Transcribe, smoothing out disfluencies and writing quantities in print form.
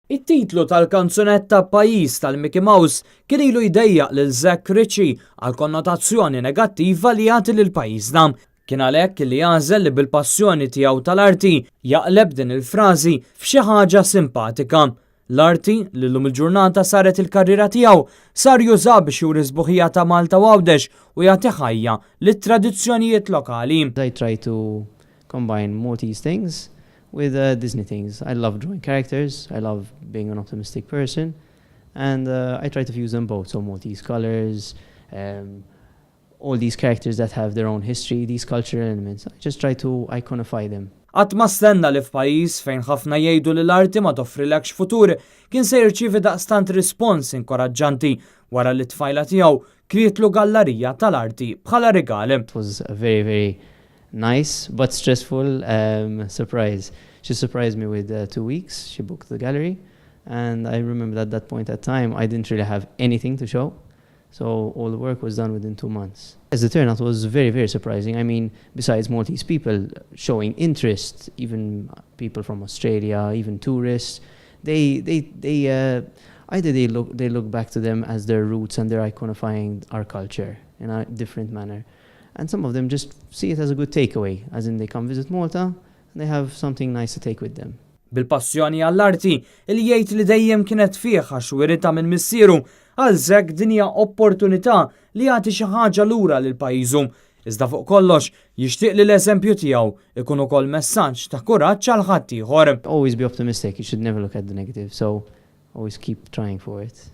It-titlu tal-kanzunetta Pajjiż tal-Mickey Mouse kien ilu jdejjaq lil Zack Ritchie għal konnotazzjoni negattiva li jagħti lil pajjiżna. Kien għalhekk li għażel li bil-passjoni tiegħu tal-arti jaqleb din il-frażi f'xi ħaġa simpatika. L-arti, li llum il-ġurnata saret il-karriera tiegħu, sar juża biex juri sbuħija ta' Malta u Għawdex u jagħti ħajja lit-tradizzjonijiet lokali. I try to combine Maltese things with Disney things. I love drawing characters, I love being an optimistic person, and I try to fuse them both. So Maltese colors, all these characters that have their own history, these cultural elements. I just try to iconify them. Qatt ma stenna li f'pajjiż fejn ħafna jgħidu li l-arti ma toffrilekx futur kien se jirċievi daqstant rispons inkoraġġanti wara li tfajla tiegħu krietlu gallerija tal-arti bħala rigal. It was a very, very nice but stressful surprise. She surprised me with 2 weeks. She booked the gallery, and I remember at that point at time I didn't really have anything to show. So all the work was done within 2 months. As the turnout was very, very surprising. I mean, besides Maltese people showing interest, even people from Australia, even tourists, they either they look back to them as their roots and they're iconifying our culture in a different manner. And some of them just see it as a good takeaway, as in they come visit Malta and they have something nice to take with them. Bil-passjoni għall-arti, il jgħid li dejjem kienet fih għax wiritha minn missieru, għal Zack din hija opportunità li jagħti xi ħaġa lura lil pajjiżu. Iżda fuq kollox jixtieq li l-eżempju tiegħu ikun ukoll messaġġ ta' kuraġġ għal ħaddieħor. Always be optimistic. You should never look at the negative. So always keep trying for it.